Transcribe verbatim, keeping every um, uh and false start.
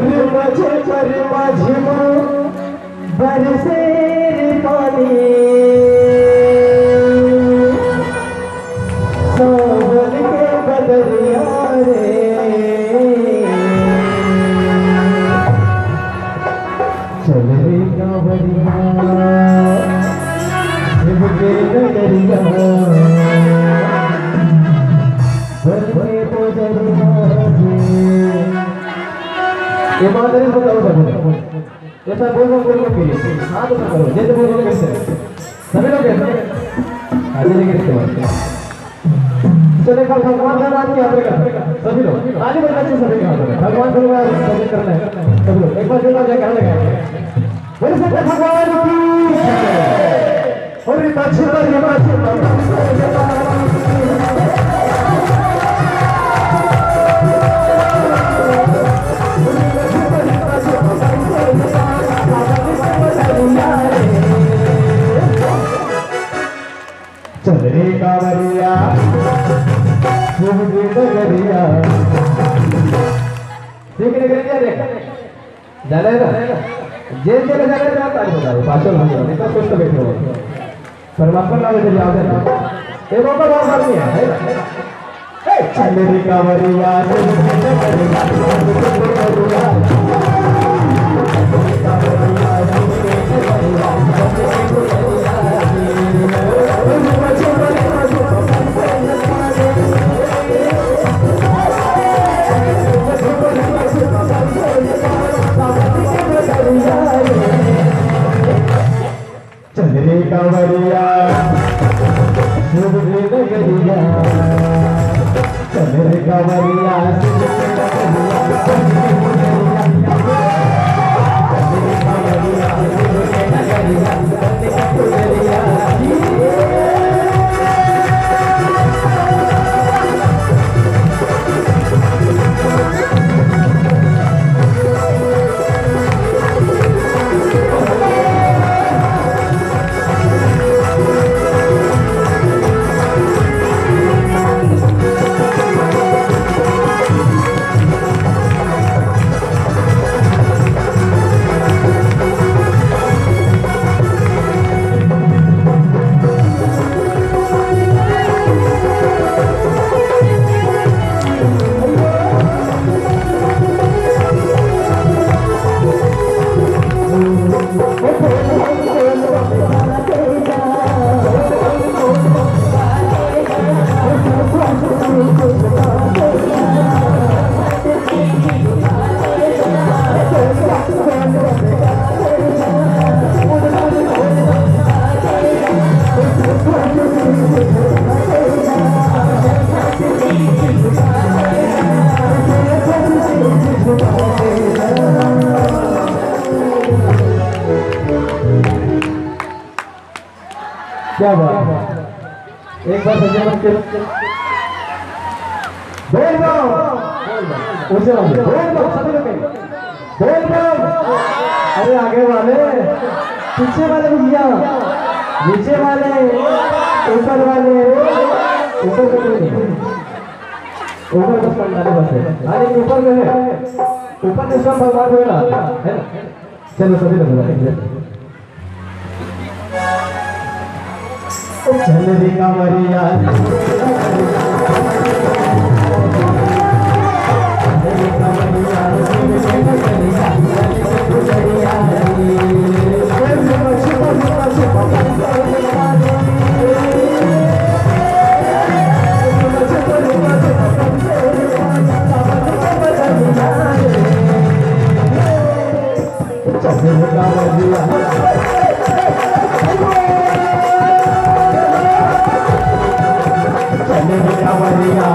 मजे कर माझी माँ बरसे रे पानी, सावन के बदरिया रे। चल रे कांवरिया, शिव के नगरिया, बन के पुजरिया रे। ईमानदारी से बताओ सब। ऐसा बोल, बोल, बोल, बोल, बोल। हाँ, तो करो। जैसे बोल, बोल, कैसे? सभी लोग कैसे? हाँ, जैसे कैसे? चलिए, कल भगवान का नाम की यात्रा करते हैं। सभी लोग। ताली बजाइए सभी के हाथों में। भगवान को भजन करना है। सभी लोग। एक बार जोरदार जयकारा लगाएं। बोलिए शंकर भगवान की जय। और ये पाछे, पाछे, पाछे, पाछे। चल रे कांवरिया, शिव के नगरिया। देख रे, देख रे, देख। जाना है ना? जेल चले जाना है, आप ताली बजाओ, पाछल हो जाओ, नहीं तो सुस्त बैठे हो। परमात्मा नाम लेते जाओ, जाओ। ये बाबा बहुत आदमी है, है ना? ए, चल रे कांवरिया, चल रे कांवरिया, चल रे कांवरिया। चल रे कांवरिया, शिव के नगरिया। चल रे कांवरिया, शिव के नगरिया। क्या बात है? एक बार सच्चे मन के बोल बम। ऊंचे आवाज में बोल बम, सभी लोग कहें। बोल बम। अरे आगे वाले, पीछे वाले भैया, नीचे वाले, ऊपर वाले, ऊपर से कोई नहीं। ऊपर बस पंडाल बस है। हाँ, लेकिन ऊपर में है, ऊपर में सब भगवान को ना, है ना? चलो सभी लोग बोलो। चल रे कांवरिया। चल रे कांवरिया। चल रे कांवरिया।